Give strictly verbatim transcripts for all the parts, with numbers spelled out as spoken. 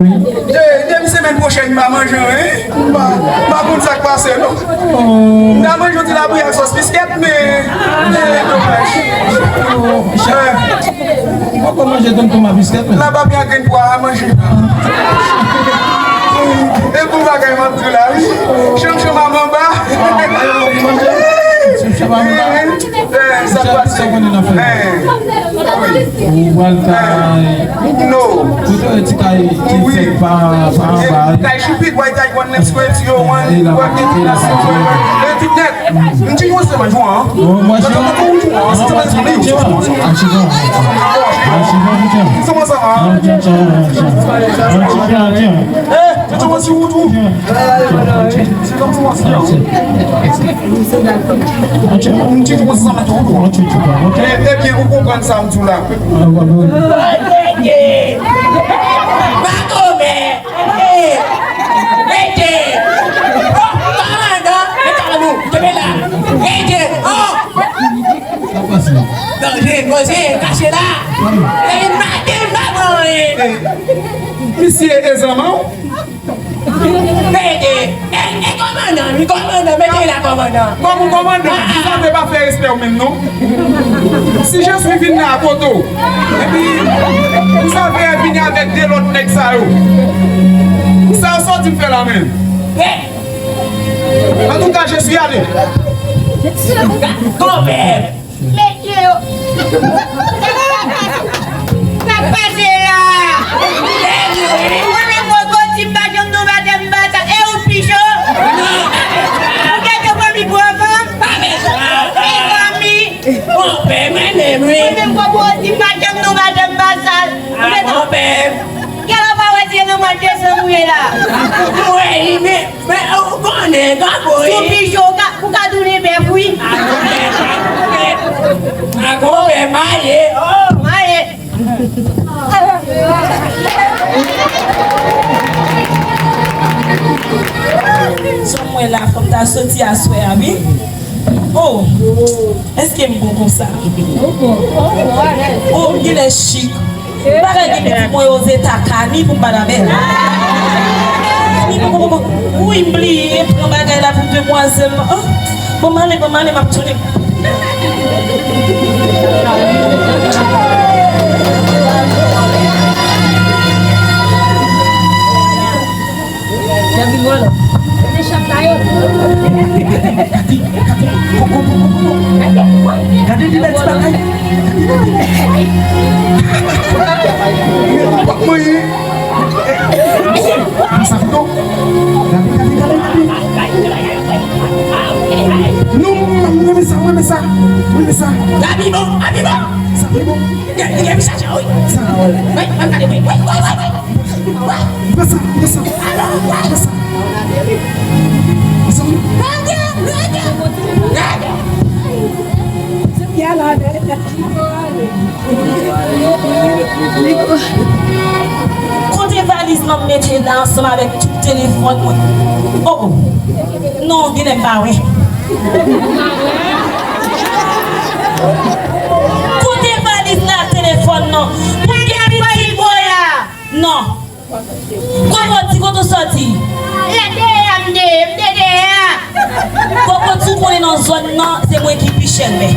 Eh, depi semèn pwochèn, m pa manje anyen. M pa, m pa konn sa k pase, non. M ta manje yon ti labouyi ak sòs biskèt, men, men, domaj. Poko manje tonm tonm a biskèt, men. La pa gen grenn pwa a manje. E pou bagay m ap di la, wi. Chanm chanm a manba. Chanm chanm a manba. Eh, sa k pase? Sa w konnen nan fè. Eh. Ou pral kay. No. Kote w ti kay ki fèt pa, pa anba. Kay Choupit, White Icon, Next Wave, Zero One, Working Class, Zero One. E tout nèt. M ti jwe se mwen jwe an. Mwen jwe an. Mwen jwe an. Mwen jwe an. Mwen jwe an. Eh, se kòmanse ou tou. Eh, ebyen, ou konprann sa m di w la. Makomè! Hey! Rete! Oh, kòmandan! Rete la, nou! Kenbe la! Rete! Oh! Sa pase? Danje, koze, kache la! Hey, maten, maten! Misye e zanmi w? Rete! E, e kòmandan, wi, kòmandan, mete la, kòmandan! Kòm ou kòmandan, ah, ah, sa te pa fè respè w menm, non? Si Jeswi vin la, kote w? Epi, ou sa fè vini avèk de lòt nèg sa yo? Sa yo sòti m fè la menm. Antouka, Jeswi ale. Kanmenm. Mesye yo. Sa k pase la? Mwen menm, Koko, si m pa janm nan batèm, m pa sa. E ou, Picho? Ou gen de fanmi pou anvan? Pa bezwen. E fanmi? Konpè, mwen menm, wi. Mwen menm, Koko, si m pa janm nan batèm, m pa sa. Ah, konpè. Kè la pa wè si e nan mwa desanm ou ye la. Mwen, men, men, ou konnen, Gabo, wi. Sou Picho, ou ka, ou ka tounen bèf, wi. Ah, konpè, ah, konpè, maye, oh. Maye. Jan m wè la, fò m ta soti aswè a, wi. Oh, èske m bon konsa? Oh, m genlè chik. M pa ka gen pitit mwen Ozeta Kani pou m pa nan bèl. Ni pou, pou, pou, wi, m bliye pran bagay la pou demwazèl lan. Oh, bon, m ale, bon, m ale, m ap tounen. Gade, gade, gade, gade ti bagay. Gade, gade. Wap manyen. Sa pito. Gade, gade, gade, gade. Non, non, non, mwen renmen sa, mwen renmen sa. Mwen renmen sa. Abi bon, abi bon. Sa pi bon. Gen, gen, gen, chacha, wi. Sa, wi. Wi, wi, gade, wi, wi, wi, wi, wi. Pran sa, pran sa, pran sa. Mezanmi. Kote valiz lan m mete la ansanm avèk tout telefòn mwen? Oh, oh. Non, genlè m pa wè. Kote valiz la, telefòn nan? Pou gen pitit mwen la. Non. Kòman w di, kote w sòti? La dèyè a m te ye, m te dèyè a. Kòman w di w konnen nan zòn nan, se mwen ki pi chèlbè?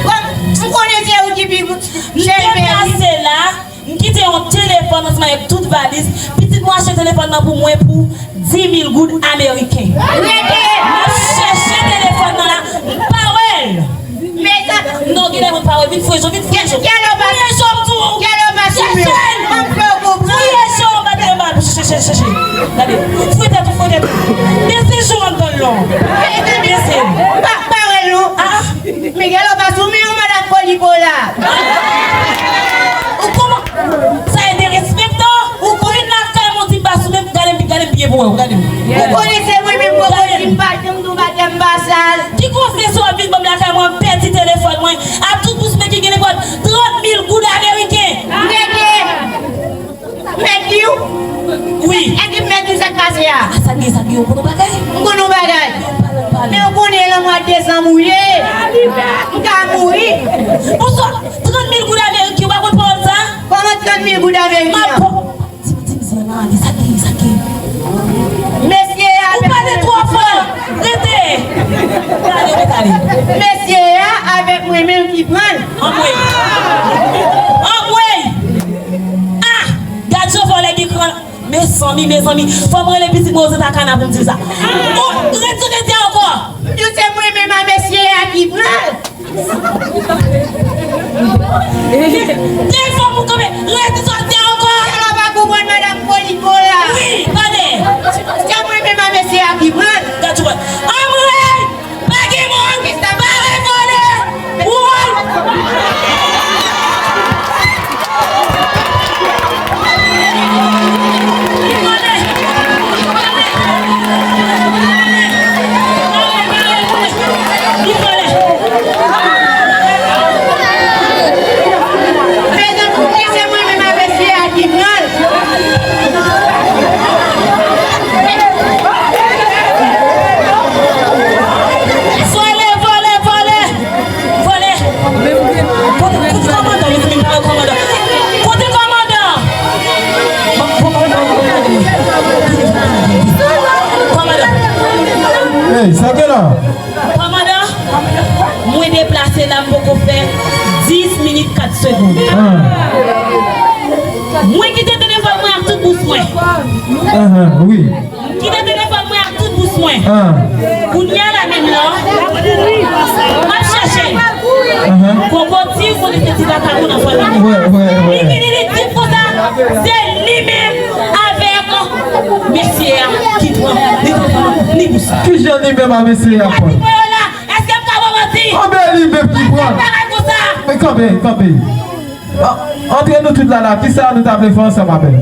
Kòm m konnen se ou ki pi chèlbè, wi. M te pase la, m kite yon telefòn ansanm avèk tout valiz. Pitit mwen achte telefòn nan pou mwen pou dis mil goud ameriken. Rete! M ap chèche telefòn nan la, m pa wè l. Men sa. Non, genlè mwen pa wè, vin fouye je w, vin fouye je w. Fouye je w, m di w. Fouye je w, m pa te mal. Chèche, chèche. Gade, fouye tèt ou, fouye tèt ou. Bese je w anndan l non. Bese. Pa, pa wè l non. Ah. Miguel, ou pa sou men yon madanm Kolipola. Ou kòman? Sa e derespektan. Ou vin lakay mwen, ou di m pa sou men, gade m, gade m byen pou wè w, gade m. Ou konnen se mwen menm, Koko, di m pa janm di w batèm pa sal. Ki konsekans w ap vin ban m lakay mwen, m pèdi telefòn mwen, ak tout bous men ki gen nenpòt trant mil goud ameriken. Mèt li w? Wi. Èske m mèt li, sa k pase a? Ah, sa gen, sa gen, ou konn yon bagay? M konn yon bagay. Men ou konnen lanmò a desanm ou ye. M ka mouri. Bonswa, trant mil goud ameriken, ou pa konn pawòl sa? Kòman trant mil goud ameriken an? M ap, di, di, di, Sa k genyen, sa k genyen? Mesye a avèk mwen menm ki pran l. Ou pale twò fò. Rete. Rete ale, rete ale. Mesye a avèk mwen menm ki pran l. Anmwey. Anmwey. Ah, gad jan vòlè gen kran. Mezanmi, mezanmi. Fò m rele pitit mwen Ozeta Kana pou m di l sa. Oh, rete, rete ankò. M di w se mwen menm a mesye a ki pran l. Telefòn pou kanpe. Rete sòti ankò. Sa la pa konprann madanm Koliko la. Wi, tande. Se mwen menm a mesye a ki pran. Gad tou wè. Anmwey! Pa gen moun! Pa gen vòlè! Woy! Mezanmi, se mwen menm a mesye a ki pran l. Vòlè, vòlè, vòlè! Vòlè! Kote, kote kòmandan, mezanmi, m pa wè kòmandan. Kote kòmandan? Kòmandan! Hey, sa gen la? Kòmandan, mwen deplase la, m poko fè dis minit kat segonn. Ah. Mwen kite telefòn mwen ak tout bous mwen. Ah, wi. M kite telefòn mwen ak tout bous mwen. Ah. Kounye a la menm la, m ap chèche l. Ah. Koko di ou konnen se ti vagabon nan fanmi nou. Wè, wè, wè. Li vini, li di m konsa, se li menm avèk mesye a ki pran li telefòn li bous. Kijan li menm a mesye a pran? Pati mwen yo la, èske m ka ba w manti? Anben li menm ki pran. Bagay konsa. Men kanpe, kanpe. A, antre nou tout la la, kisa nou ta vle fè ansanm avè l?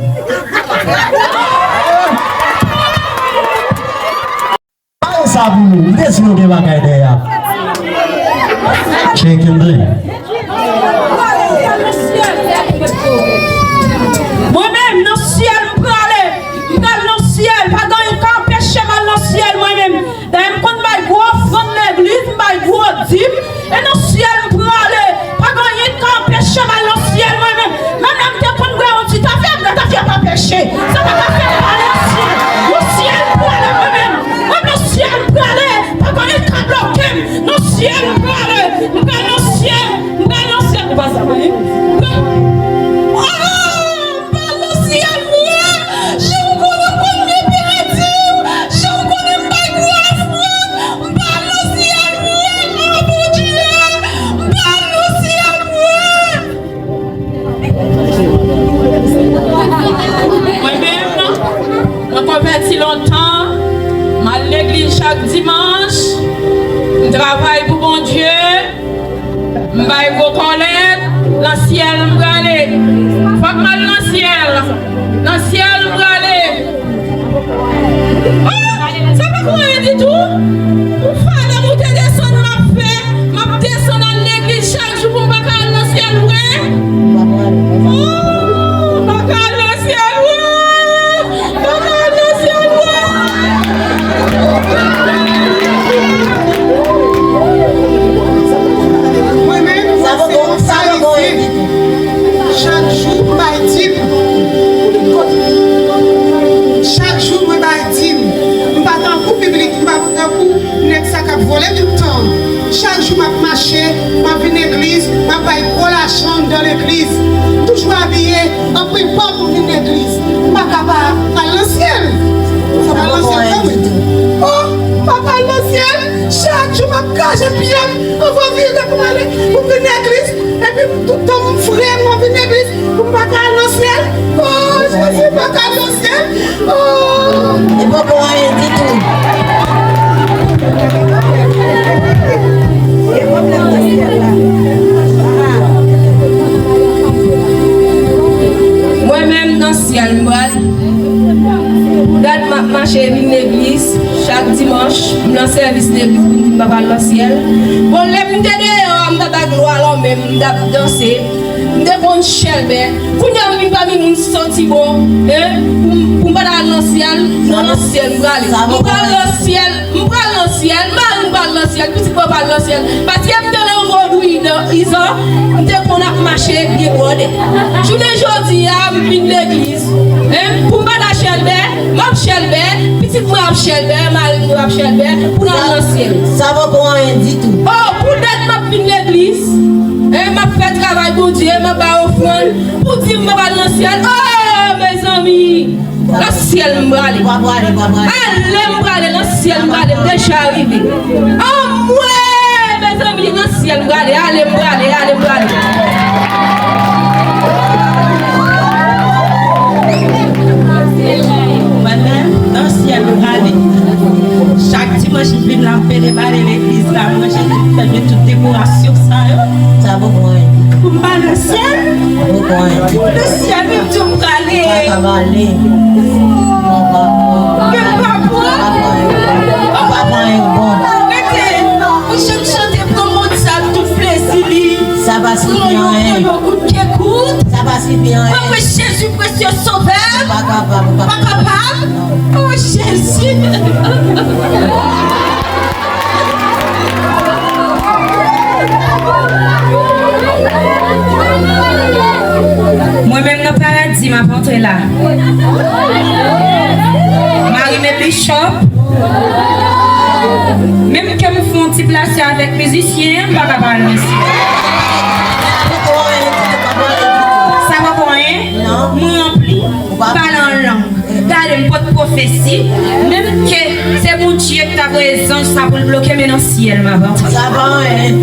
Bay sa pou nou, m te di nou gen bagay dèyè a. Tcheke m ble. Mwen menm, nan syèl m prale. M pral nan syèl. Pa gen anyen k ap anpeche m al nan syèl, mwen menm. Dayè, m konn bay gwo ofrann legliz, m bay gwo dim, e nan syèl m prale. Pa gen anyen k ka anpeche m al nan syèl, mwen menm. Menm lè m te konn bwè yon ti tafya, m bwè tafya pa peche. Sa pa ka fè m pa al nan syèl. Nan syèl m prale, mwen menm. Mwen nan syèl m prale. Pa gen anyen k ka bloke m. Nan syèl m prale. M pral nan syèl. M pral nan syèl. Ou pa sa, wi. Oh! M pral nan syèl mwen, jan w konnen m konn gen perativ, jan w konnen m bay gwo ofrann, m pral nan syèl mwen, o Bondye, m pral nan syèl mwen. Mwen menm, mwen konvèti lontan, m al legliz chak dimanch, m travay pou Bondye. M bay gwo kòlèt, nan syèl m prale. Fòk m al nan syèl. Nan syèl m prale. Oh, sa pa kou anyen ditou. Pou fada moute desann m ap fè, m ap desann al legliz chak jou pou m pa ka al nan syèl vre. Oh, m pa ka al nan syèl vre. Mwen menm, mwen se yon Farizyen. Chak jou, m bay dim. Chak jou, mwen bay dim. M pa tankou piblik, m pa tankou nèg sa k ap vole tout tan. Chak jou m ap mache, m ap vin legliz, m ap bay gwo lajan anndan legliz. M toujou abiye an prepa pou m vin legliz. M pa ka pa al nan syèl. M pa al nan syèl kanmenm. Oh, m pa ka al nan syèl. Chak jou m ap kraze pye m anvan vire pou m ale, pou m vin legliz. Epi tout tan m frè m, m ap vin legliz. Pou m pa ka al nan syèl. Oh, Jezi, m pa ka al nan syèl. Oh. Li poko anyen ditou. Mwen menm nan syèl m prale. Gad m ap mache vin legliz chak dimanch, m nan sèvis legliz pou m di m pa pral nan syèl. Bon, lè m te deyò a, m t ap bay glwa lan men m, m t ap danse. M te konn chèlbè. Kounye a m vin pami moun santi bon, en, pou m, pou m pa ta al nan syèl, non, nan syèl m prale. M pral nan syèl, m pral nan syèl, mari m pral nan syèl, pitit mwen pral nan syèl. Paske m te nan vodou idan, Izo, m te konn ap mache byen bwòde. Jounen jodi a, m vin legliz. Hein? Pou m pa ta chèlbè, m ap chèlbè, pitit mwen ap chèlbè, mari mwen ap chèlbè, pou n al nan syèl. Sa poko anyen ditou. Oh, poutèt m ap vin legliz, hein, m ap fè travay Bondye, m ap bay ofrann, pou di m m ap al nan syèl. Oh, mezanmi! Nan syèl m prale. Ou pa prale, ou pa prale. Ale m prale, nan syèl m prale, m deja rive. Anmwe, mezanmi, nan syèl m prale, ale m prale, ale m prale. Mwen menm, nan syèl m prale. Chak dimanch m vin la, m pede bale legliz la, mwen Jezi fè m tout dekorasyon sa yo. Sa poko anyen. Pou m pa nan syèl? Poko anyen. Nan syèl, m di w prale. Ou pa ka prale. Ou pa pran. Men m pa pran. Ou pa pran anyen bon. Ou pa pran anyen bon. Rete. Ou janm chante pran mond sa tout plezi li. Sa pa sifi anyen. Pran yon kout ke kout. Sa pa sifi anyen. Mwen Jezi presye sovè. Ou pa kapab, ou pa kapab. Pa kapab. Oh, Jezi! Mwen menm nan paradi, m ap antre la. Mari men bishop. Menm ke m fè yon ti plase avèk mizisyen, m pa ka pa al nan syèl. Sa poko anyen. Mwen ranpli. Pale an lang. Gade, m pot pwofesi. Menm ke se Bondye ki ta voye zanj sa pou l bloke m, men nan syèl m ap antre. Sa pa anyen.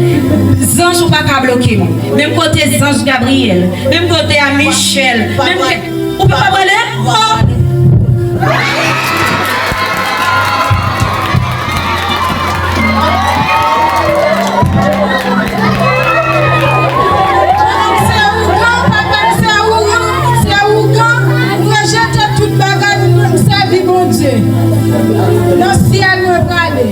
Zanj ou pa ka bloke m. Menm kote zanj Gabriyèl, menm kote a Michèl, menm ke ou pa prale. Oh! Se ougan, papa, se ougan, se ougan. M rejte tout bagay, m sèvi Bondye. Nan syèl mwen prale.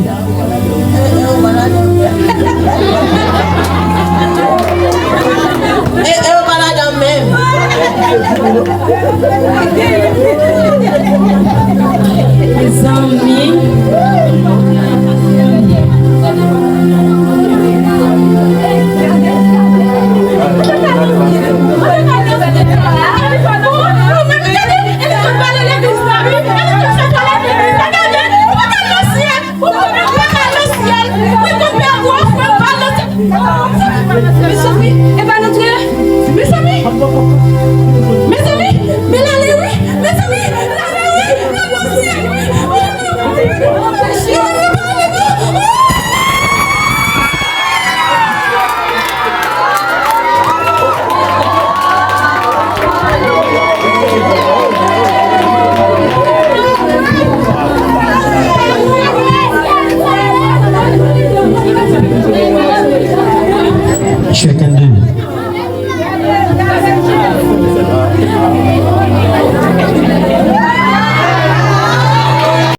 E, e, ou pa ladan menm.